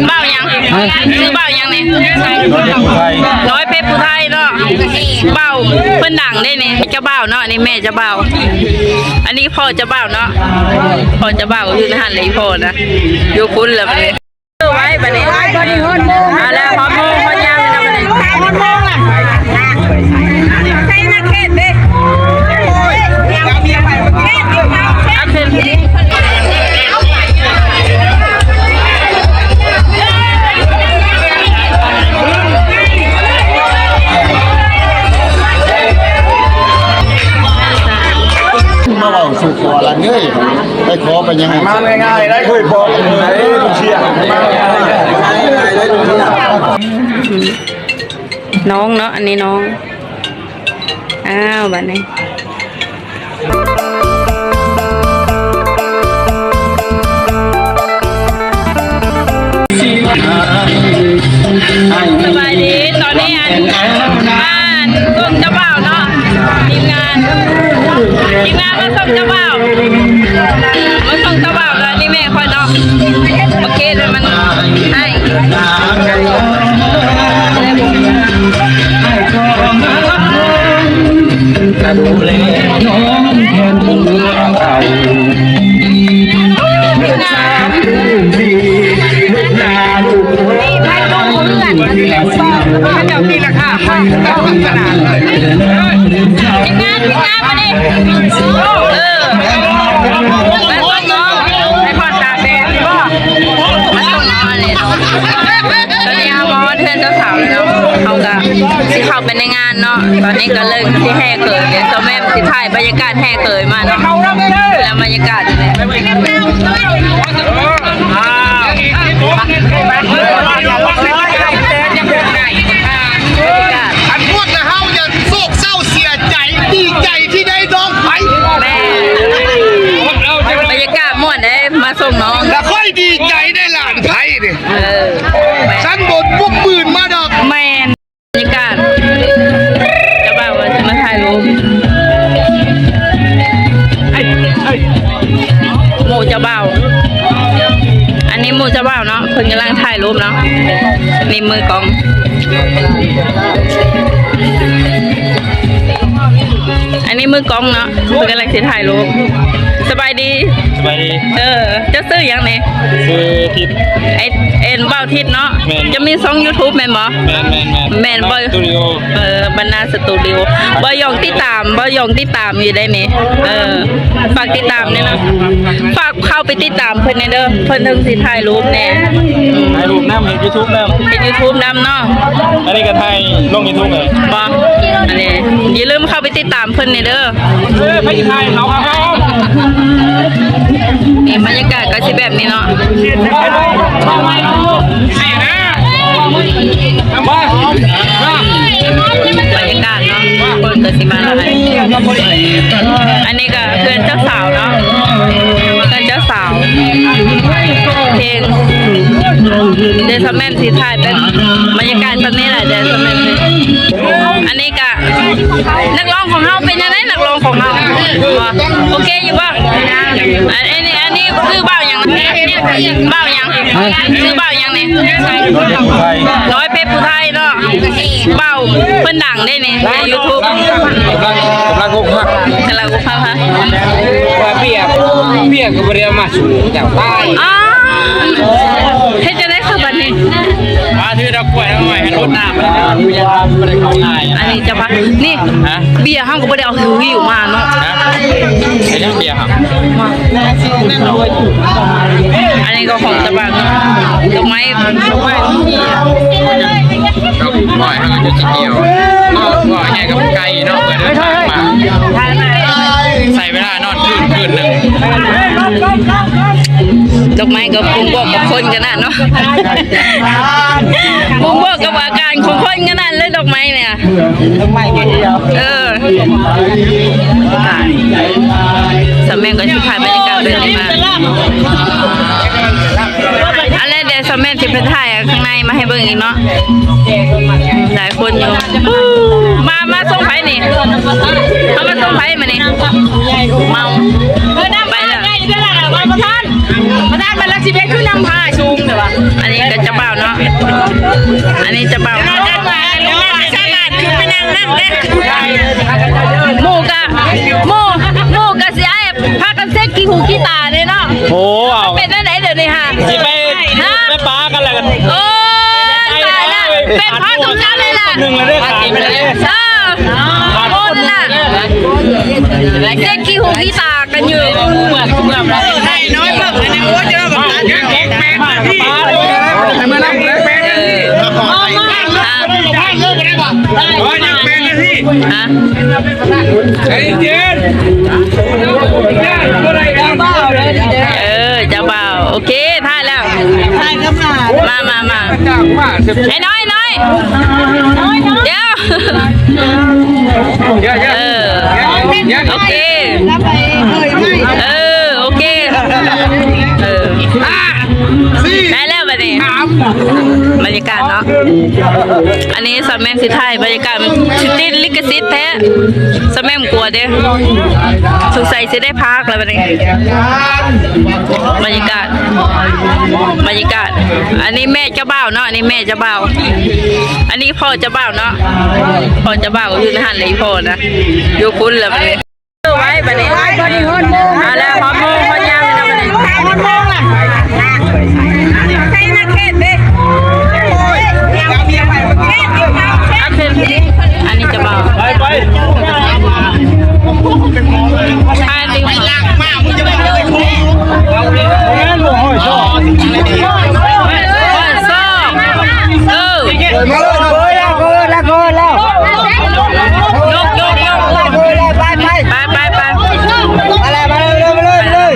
ບ່າວຫຍັງ? ຊື່ບ່າວຫຍັງນີ້? ນ້ອຍເພັດຜູ້ໄທ ນ້ອຍເພັດຜູ້ໄທເນາະ. ບ່າວເພິ່ນດັງເດ້ນີ້ ເຈົ້າບ່າວເນາະ ອັນນີ້ແມ່ເຈົ້າບ່າວ ອັນນີ້ພໍ່ເຈົ້າບ່າວເນາະ. ພໍ່ເຈົ້າບ່າວຢູ່ຫັ້ນແຫຼະ ອີ່ພໍ່ນະ ຢູ່ພຸ້ນແລ້ວບັດນີ້. ໄວ້ບັດນີ້ ເອົາແລ້ວ ຮອດໂມງ ຮອດຍາມແລ້ວບັດນີ້. ຮອດໂມງລະ ໃສ່ໜ້າເຂດເດ້ ເອົາເຂດ. ມາເວົ້າສູ່ຂໍຫຼານເອີຍ ໄປຂໍໄປຫຍັງ ມາງ່າຍໆໄດ້ ເຄີຍບອກເອີຍ ເອີ ເຊື່ອ ມາງ່າຍໆໄດ້ ເຊື່ອ. ນ້ອງເນາະ ອັນນີ້ນ້ອງ. ອ້າວ ບັດນີ້ ສະບາຍດີ. ຕອນນີ້ອັນ ອັນ ສົ່ງເຈົ້າບ່າວເນາະ ທີມງານ ທີມງານມາສົ່ງເຈົ້າບ່າວ ມາສົ່ງເຈົ້າບ່າວ ແລ້ວນີ້ແມ່ຂ້ອຍເນາະ. ໂອເຄ ແລ້ວມັນໃຫ້ ທີມງານ ທີມງານມານີ້ ເອີ ໄປກ່ອນເນາະ ໄປກ່ອນຕາກແດດບໍ່ ມາສົ່ງເຮົາອັນນີ້ເນາະ. ຕອນນີ້ເຮົາມາຮອດເຮືອນເຈົ້າສາວແລ້ວເນາະ ເຮົາກະຊິເຂົ້າໄປໃນງານເນາະ. ຕອນນີ້ກະເລີ່ມຊິແຫ່ເຂີຍ ດຽວສາວແໝ້ມຊິຖ່າຍບັນຍາກາດແຫ່ເຂີຍມາເນາະ ແລ້ວບັນຍາກາດ ອັນພວກເຮົາຢ່າໂສກເສົ້າເສຍໃຈ ດີໃຈທີ່ໄດ້ນ້ອງໄພ. ແມ່ນ ບັນຍາກາດມ່ວນເດ້ ມາສົ່ງນ້ອງ ແລ້ວຂ້ອຍດີໃຈໄດ້ຫຼານໄພນີ້. ເອີ ແມ່ນ ຊັ້ນບົນບຸກບືນມາດອກ. ແມ່ນ ບັນຍາກາດ ເຈົ້າບ່າວວ່າຊິມາຖ່າຍຮູບ ໝູ່ເຈົ້າບ່າວ ອັນນີ້ໝູ່ເຈົ້າບ່າວເນາະ ເພິ່ນກຳລັງຖ່າຍຮູບເນາະ. ນີ້ມືກ້ອງ ອັນນີ້ມືກ້ອງເນາະ ເພິ່ນກຳລັງຊິຖ່າຍຮູບ. ສະບາຍດີ ສະບາຍດີ. ເອີ ເຈົ້າຊື່ຫຍັງນີ້? ຊື່ທິດ ເອັດ ເອັນ ບ່າວທິດເນາະ. ແມ່ນ ເຈົ້າມີຊ່ອງຢູທູບແມ່ນບໍ່? ແມ່ນໆໆ ແມ່ນບໍ່? ບັນນາສະຕູດິໂອ. ເອີ ບັນນາສະຕູດິໂອ ບ່າວຢອງຕິດຕາມ ບ່າວຢອງຕິດຕາມຢູ່ໄດ໋ນີ້. ເອີ ຝາກຕິດຕາມແດ່ເນາະ ຝາກເຂົ້າໄປຕິດຕາມເພິ່ນແດ່ເດີ ເພິ່ນເຖິງຊິຖ່າຍຮູບແດ່. ຖ່າຍຮູບນຳ ເຮັດຢູທູບນຳ ເຮັດຢູທູບນຳເນາະ. ອັນນີ້ກະຖ່າຍລົງຢູທູບເລີຍບໍ່? ອັນນີ້ຢ່າລືມເຂົ້າໄປຕິດຕາມເພິ່ນແດ່ເດີ. ເອີ ໄປຖ່າຍເຂົາ ນີ້ບັນຍາກາດກະຊິແບບນີ້ເນາະ. ບັນຍາກາດເນາະ ຄົນກະຊິມາຫຼາຍ. ອັນນີ້ກະເຮືອນເຈົ້າສາວເນາະ ເຮືອນເຈົ້າສາວ ເພງ ດຽວສາວແໝ້ມຊິຖ່າຍເປັນບັນຍາກາດແບບນີ້ແຫຼະ ດຽວສາວແໝ້ມ. ອັນນີ້ກະ ນັກຮ້ອງຂອງເຮົາເປັນຈັ່ງໃດ? ນັກຮ້ອງຂອງເຮົາ ໂອເຄຢູ່ບໍ່? ອັນ ອັນນີ້ ອັນນີ້ຊື່ບ່າວຫຍັງ? ບ່າວຫຍັງ? ຊື່ບ່າວຫຍັງນີ້? ນ້ອຍເພັດຜູ້ໄທເນາະ. ບ່າວເພິ່ນດັງເດ້ນີ້ ໃນຢູທູບ ກຳລັງອົກຫັກ ກຳລັງອົກຫັກ. ວ່າເບຍ ເບຍກະບໍ່ໄດ້ເອົາມາສູ່ເຈົ້າຕາຍ. ເຮັດຈັ່ງໃດ ບາດນີ້ ມາຖືດອກກ້ວຍທັງໜ້ອຍໃຫ້ລົດນ້ຳ ອັນນີ້ຈະພາ ນີ້ ຮະ ເບຍເຮົາກະບໍ່ໄດ້ເອົາຫິ້ວມາເນາະ. ຮະ ເປັນຫຍັງເບຍເຮົາ? ອັນນີ້ກະຂອງຕາບັງ ດອກໄມ້ ດອກໄມ້ເຮົາກະຈະຊິກ່ຽວ ເພາະວ່າໃຫຍ່ກະໄກເນາະ ເພິ່ນເດີນທາງມາ ໃຊ້ເວລານອນຄືນ ຄືນໜຶ່ງ. ດອກໄມ້ກະບົ່ງບອກກັບຄົນຂະໜາດເນາະ ບົ່ງບອກກັບອາການຂອງຄົນຂະໜາດເລີຍ ດອກໄມ້ນີ້. ເອີ ສາວແໝ້ມກະຊິຖ່າຍບັນຍາກາດແບບນີ້ມາ ອັນແລະ ດຽວສາວແໝ້ມຊິໄປຖ່າຍ ຂ້າງໃນມາໃຫ້ເບິ່ງອີກເນາະ ຫຼາຍຄົນຢູ່. ມາ ມາສົ່ງໃຜນີ້? ເຮົາມາສົ່ງໃຜມື້ນີ້? ເມົາ ເອີ ນຳໄປແລ້ວ ປະທານ ປະທານ ມັນລັກສິບເອັດ ຄືນຳພາສູງແທ້ວະ. ອັນນີ້ ນີ້ຈະເບົາ ໝູ່ກະ ໝູ່ ໝູ່ກະຊິອ້າຍພາກັນເຊັກຂີ້ຫູຂີ້ຕາເດ້ເນາະ. ໂອ້ ເອົາ ເປັນແນວໃດດຽວນີ້ຫາ ຊິໄປ ຮະ ໄປປາກັນແລ້ວກັນ. ໂອ້ຍ ຕາຍລະ ເປັນພາກັນເຊັກເລີຍລະ ໜຶ່ງລະເດ້ ຂາດໄປເດ້. ເອີ ຂາດຄົນໜຶ່ງລະ ເຊັກຂີ້ຫູຂີ້ຕາກັນຢູ່. ໃຫ້ນ້ອຍເບິ່ງອັນນີ້ ໂອ້ຍ ເຈົ້າກໍຕັດ ຍັງແປດນາທີ ເມື່ອນັບແປດນາທີ ຮະ ໂອ້ຍ ຍັງແປດນາທີ ຮະ ໃຈເຢັນ ເອີ ເຈົ້າບ່າວ ໂອເຄ ຖ່າຍແລ້ວ ຖ່າຍກັບມາ ມາ ມາ ມາ ໄອ້ນ້ອຍ ນ້ອຍ ດຽວ ເອີ ໂອເຄ ເອີ ໂອເຄ ເອີ ໄດ້ແລ້ວບັດນີ້ ບັນຍາກາດເນາະ ອັນນີ້ສາວແໝ້ມຊິຖ່າຍບັນຍາກາດ ມັນຊິຕິດລິຂະສິດແທ້ ສາວແໝ້ມກົວເດ້ ສົງໄສຊິໄດ້ພາກແລ້ວບັດນີ້ ບັນຍາກາດ ບັນຍາກາດ ອັນນີ້ແມ່ເຈົ້າບ່າວເນາະ ອັນນີ້ແມ່ເຈົ້າບ່າວ ອັນນີ້ພໍ່ເຈົ້າບ່າວເນາະ ພໍ່ເຈົ້າບ່າວຢູ່ໃນຫັ້ນແຫຼະ ອີ່ພໍ່ນະ ຢູ່ພຸ້ນແລ້ວບັດນີ້. ໄວ້ບັດນີ້ ເອົາແລ້ວ ຮອດໂມງ ຮອດຍາມແລ້ວບັດນີ້ ຮອດໂມງລະ ໃສ່ໜ້າເຂດເດ້ ອັນນີ້ຈະເບົາ ໄປ ໄປ ອັນນີ້ ໄປຫຼັງມາ ແມ່ນບໍ່ ຫ້ອຍຊອກ ຫ້ອຍຊອກ ເອີ ມາເລີຍ ເອີ ແລ້ວ ເອີ ແລ້ວ ເອີ ແລ້ວ ຍົກ ຍົກ ຍົກ ເອີ ແລ້ວ ໄປ ໄປ ໄປ ໄປ ໄປ ມາເລີຍ ມາເລີຍ ມາເລີຍ ມາເລີຍ.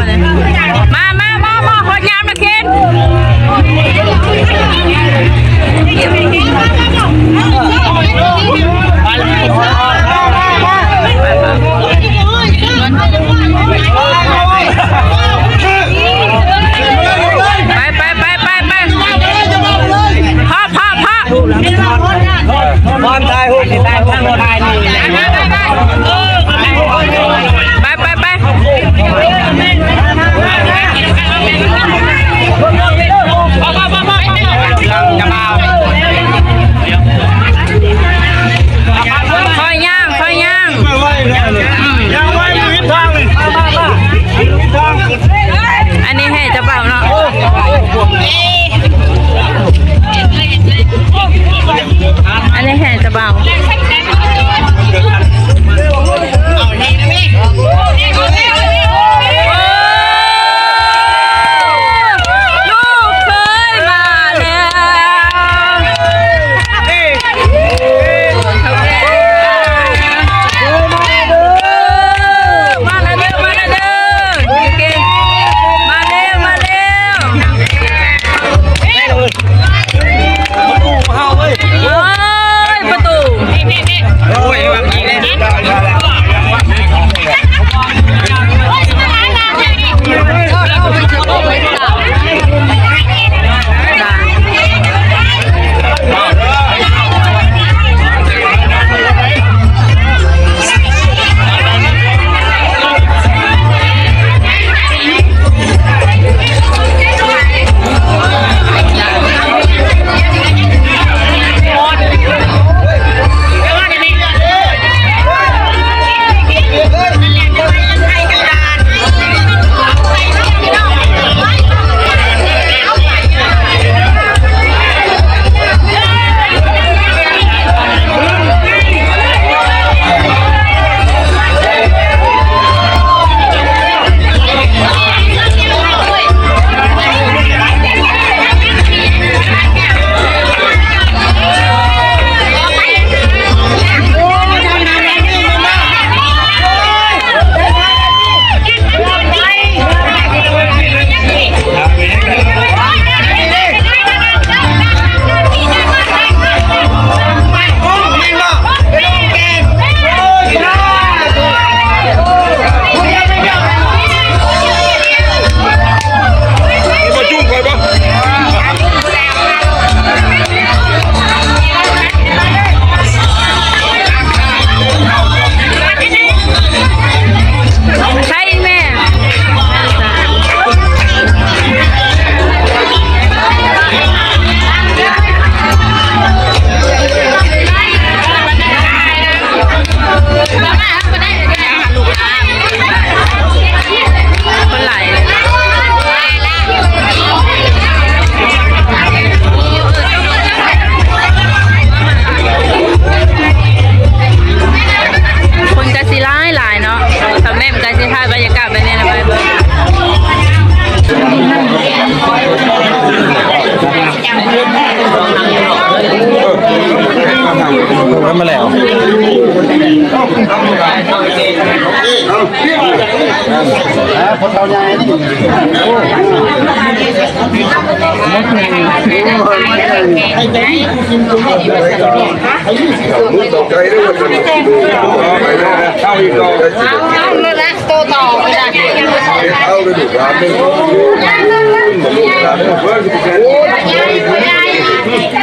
ກັນມາແລ້ວ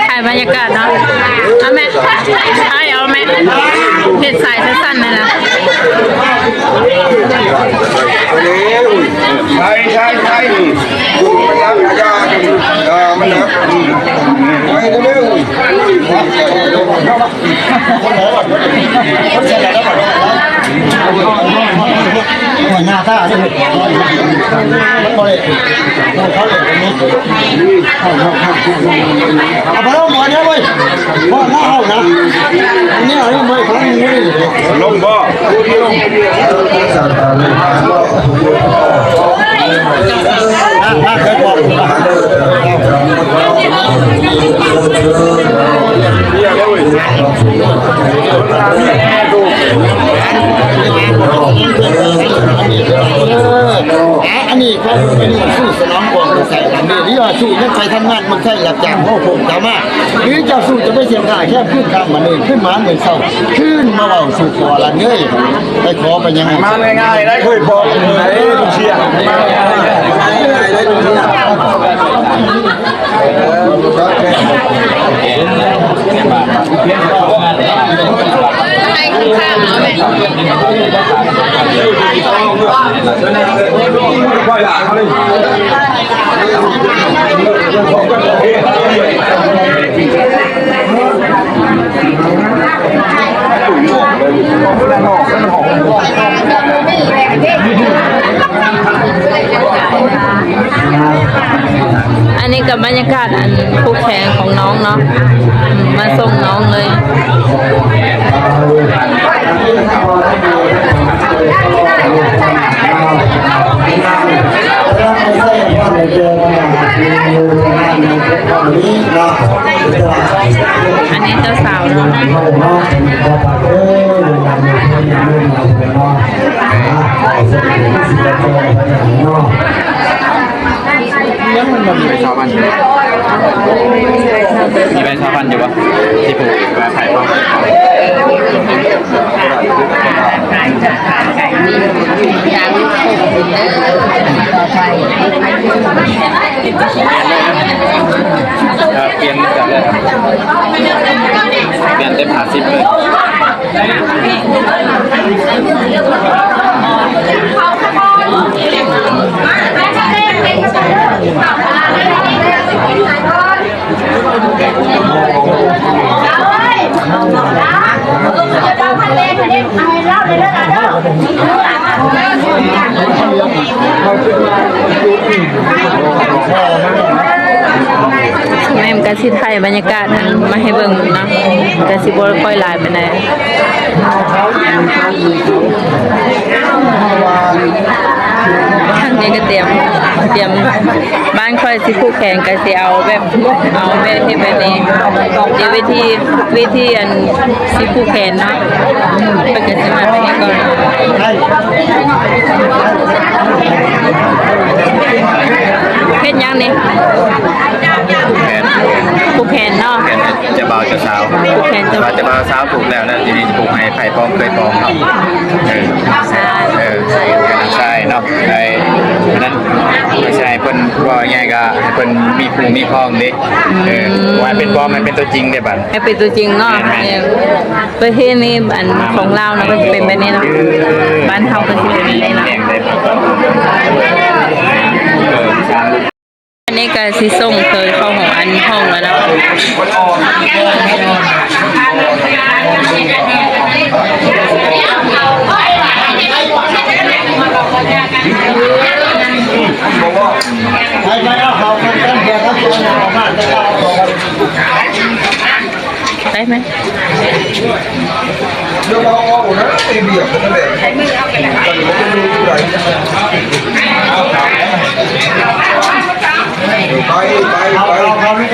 ຖ່າຍບັນຍາກາດເນາະ ເອົາແມ່ ຖ່າຍເອົາແມ່ ເຮັດສາຍສັ້ນໆ ນັ້ນນະ ໃຊ່ ໃຊ່ ໃຊ່ ມັນນະ ໄປເອັນນີ້ກໍເປັນສູດສະໜອງຂອງຜູ້ໃຊ້ ອັນນີ້ເວລາສູດຍັງໄປທຳງານ ມັນໃຊ້ຮັບຈ້າງເວົ້າພົງເຈົ້າມາ ຫຼືເຈົ້າສູດຈະໄປສຽງຄ່າແຄບຂຶ້ນຂ້າງມາເນີນ ຂຶ້ນມາເງິນເຊົາ ຂຶ້ນມາເວົ້າສູ່ຂໍລັນເອີຍ ໄປຂໍໄປຫຍັງ ມາງ່າຍໆ ໄດ້ເຄີຍບອກເອີຍ ເສຍ ອັນນີ້ກໍບັນຍາກາດອັນຜູ້ແຂ່ງຂອງນ້ອງເນາະ ອືມ ມາສົ່ງນ້ອງເລີຍ. ອັນນີ້ເຈົ້າສາວເນາະ ໄປຊາວພັນ ມີໃບຊາວພັນຢູ່ບໍ່ ທີ່ຜູກວ່າຂາຍຂອງ? ເອີ ປ່ຽນກັນເລີຍ ປ່ຽນເຕັມຫ້າສິບເລີຍ. ແມ່ນ ກໍຊິຖ່າຍບັນຍາກາດ ອັນ ມາໃຫ້ເບິ່ງເນາະ ກໍຊິບໍ່ຄ່ອຍຫຼາຍປານໃດ. ທາງນີ້ກໍຕຽມ ຕຽມ ບ້ານຂ້ອຍຊິຜູກແຂນກໍຊິເອົາແບບ ເອົາແບບເຮັດແບບນີ້ ເປັນວິທີ ວິທີອັນຊິຜູກແຂນເນາະ ເພິ່ນກໍຊິມັດແບບນີ້ກ່ອນ. ເຮັດຫຍັງນີ້? ຜູກແຂນ ຜູກແຂນເນາະ. ເຈົ້າບ່າວເຈົ້າສາວ ແມ່ນ ເຈົ້າບ່າວເຈົ້າສາວຜູກແລ້ວນະ ທີນີ້ຈະຜູກໃຫ້ໃຜພ້ອມເຄີຍພ້ອມເນາະ. ເອີ ເອີ ໃຊ່ເນາະ ໄດ້ນັ້ນ ໃຫ້ເພິ່ນ ເວົ້າງ່າຍໆ ກໍໃຫ້ເພິ່ນມີຄູ່ມີຄອງເດ້. ເອີ ວ່າເປັນປ້ອມ ໃຫ້ເປັນຕົວຈິງເດ້ບັດ ໃຫ້ເປັນຕົວຈິງເນາະ. ແມ່ນໆ ເອີ ປະເພນີອັນຂອງລາວນະ ກໍຊິເປັນແບບນີ້ເນາະ ເອີ ບ້ານເຮົາກໍຊິເປັນແບບນີ້ເນາະ. ອັນນີ້ກໍຊິສົ່ງເຄີຍເຂົ້າຫ້ອງ ອັນ ຫ້ອງແລ້ວເນາະ. ໄດ້ໄໝ? ໄປ ໄປ ໄປ.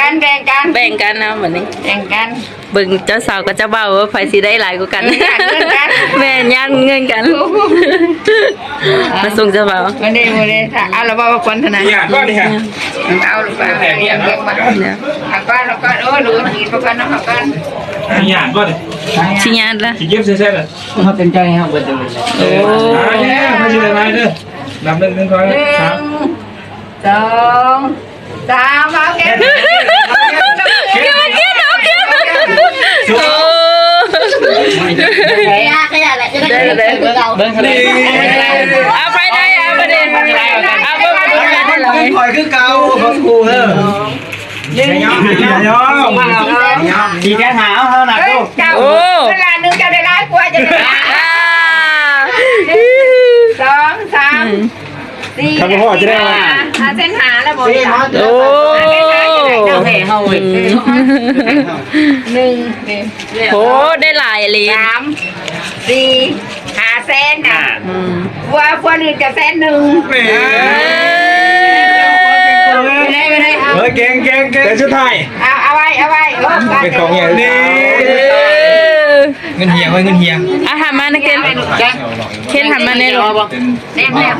ກັນ ແບ່ງກັນ ແບ່ງກັນເອົາບັດນີ້ ແບ່ງກັນ. ເບິ່ງເຈົ້າສາວກັບເຈົ້າບ່າວວ່າໃຜຊິໄດ້ຫຼາຍກວ່າກັນ. ເງິນກັນ ແມ່ນ ຢ້ານເງິນກັນ. ໂອ້ໂຫ ມາສົ່ງເຈົ້າບ່າວ ມາເດ້ ມາເດ້. ເອົາລະບໍ່ວ່າຄວນທະນາ ຍາດບໍ່ນີ້ຮະ? ເອົາລະບໍ່ ເອົາກ່ອນ ເອົາກ່ອນ. ໂອ້ ດູອີກກ່ອນ ເອົາກ່ອນ ເອົາກ່ອນ. ຍາດບໍ່ນີ້? ຊິຍາດລະ ຊິເກັບໃສ່ໃສລະ? ເຮົາເຕັມໃຈໃຫ້ເຮົາເບິດເລີຍ. ໂອ້ ເອົາແລ້ວ ໃຜຊິໄດ້ຫຼາຍເດີ. ນັບ ໜຶ່ງ ສອງ ສາມ ໜຶ່ງ ສອງ ສາມ ເອົາແກ້ວ ເອົາແກ້ວ ເອົາແກ້ວ ໂອ້ ຂະຫຍັນແຫຼະ ຈະໄດ້ເບິ່ງ ເອົາໄປໄດ້ ເອົາໄປເດ້ ເອົາເບິ່ງ ຂ້ອຍຄືເກົ່າ ຂອງກູເດີ ໜຶ່ງ ສີ່ແສນຫ້າ ເອົາເທົ່ານັ້ນ ໂອ້ ເວລາໜຶ່ງເຈົ້າໄດ້ຫຼາຍກວ່າ ເຈົ້າໄດ້ຫຼາຍ ອ່າ ໜຶ່ງ ສອງ ສາມ ສີ່ ຄັນບໍ່ພໍຈະໄດ້ວ່າ ຫ້າ ເສັ້ນຫ້າແລ້ວບໍ່? ໂອ້ ເຮົາເວີ້ຍ ໜຶ່ງ ໂອ້ ໄດ້ຫຼາຍອີ່ຫຼີ ສາມ ສີ່ ຫ້າແສນນະ ອືມ ຜົວ ຜົວອື່ນກໍແສນໜຶ່ງ ເອີ ໄດ້ ໄດ້ ເອີ ເກັ່ງ ເກັ່ງ ເກັ່ງ ແຕ່ສຸດທ້າຍ ເອົາ ເອົາໄວ້ ເອົາໄວ້ ເອີ ເປັນຂອງໃຫຍ່ ນີ້ ເອີ ເງິນເຮຍ ເງິນເຮຍ ອ່ະ ຫັນມານະ ເຄັນ ເຄັນ ຫັນມາແນ່ລູກ ແນ່ນແລ້ວ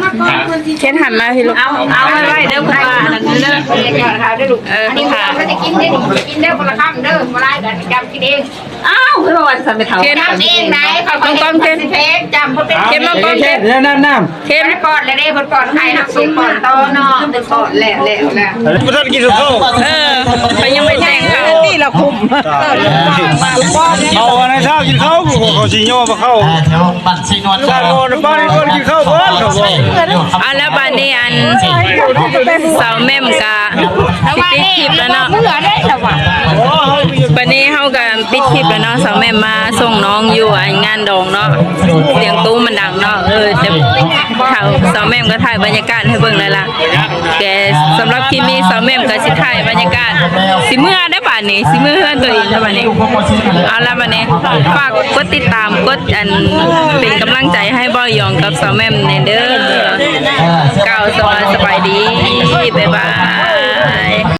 ເຄັນ ຫັນມາພີ້ລູກ ເອົາ ເອົາໄວ້ໄວ້ເດີ ເພິ່ນວ່າອັນນັ້ນເດີ ເອີ ອັນນີ້ ເພິ່ນວ່າ ເພິ່ນຈະກິນເດ້ ກິນເດີ ຄົນລະຄຳເດີ ບໍ່ຫຼາຍກໍຈຳກິນເອງ ອ້າວ ຄືວ່າຊັ້ນແມ່ເຖົ້າ ເຄັນ ຈຳເອງໄດ໋ ຂ້ອຍ ຕ້ອງ ຕ້ອງ ເຄັນ ຈຳ ເພິ່ນເປັນ ເຄັນ ມາກ່ອນ ເຄັນ ແນະນຳ ເຄັນ ປອດແລ້ວເດ້ ເພິ່ນປອດໄຂ່ ເຮົາຊິປອດຕໍ່ເນາະ ເພິ່ນປອດແລ້ວ ແລ້ວ ແລ້ວ ບໍ່ທັນກິນເຂົ້າ ເອີ ຂ້ອຍຍັງບໍ່ແຕ່ງເຂົ້າ ນີ້ລະຄຸ້ມ ເຂົ້າອັນເຊົ້າກິນເຂົ້າ ເຂົາຊິຍໍມາເຂົ້າ ບ້ານສີນວນ ບ້ານໂນນ ບ້ານນີ້ກ່ອນກິນເຂົ້າກ່ອນ ເຂົາບອກ ເອົາແລ້ວບາດນີ້ ອັນ ສາວແໝ້ມກະຊິປິດຄລິບແລ້ວເນາະ ບາດນີ້ເຮົາກະປິດຄລິບແລ້ວເນາະ ສາວແໝ້ມມາສົ່ງນ້ອງຢູ່ ອັນ ງານດອງເນາະ ສຽງຕຸ້ມມັນດັງເນາະ ເອີ ຈະ ເຖົ້າ ສາວແໝ້ມກໍຖ່າຍບັນຍາກາດໃຫ້ເບິ່ງແລ້ວລະ ແຕ່ສຳລັບຄລິບນີ້ ສາວແໝ້ມກໍຊິຖ່າຍບັນຍາກາດ ຊິເມືອແລ້ວບາດນີ້ ຊິເມືອເຮືອນຕົວເອງແລ້ວບາດນີ້ ເອົາລະບາດນີ້ ຝາກກົດຕິດຕາມ ກົດ ອັນ ເປັນກຳລັງໃຈໃຫ້ບ່າວຢອງກັບສາວແໝ້ມແດ່ເດີ ກ່າວສະບາຍ ສະບາຍດີ ບາຍບາຍ.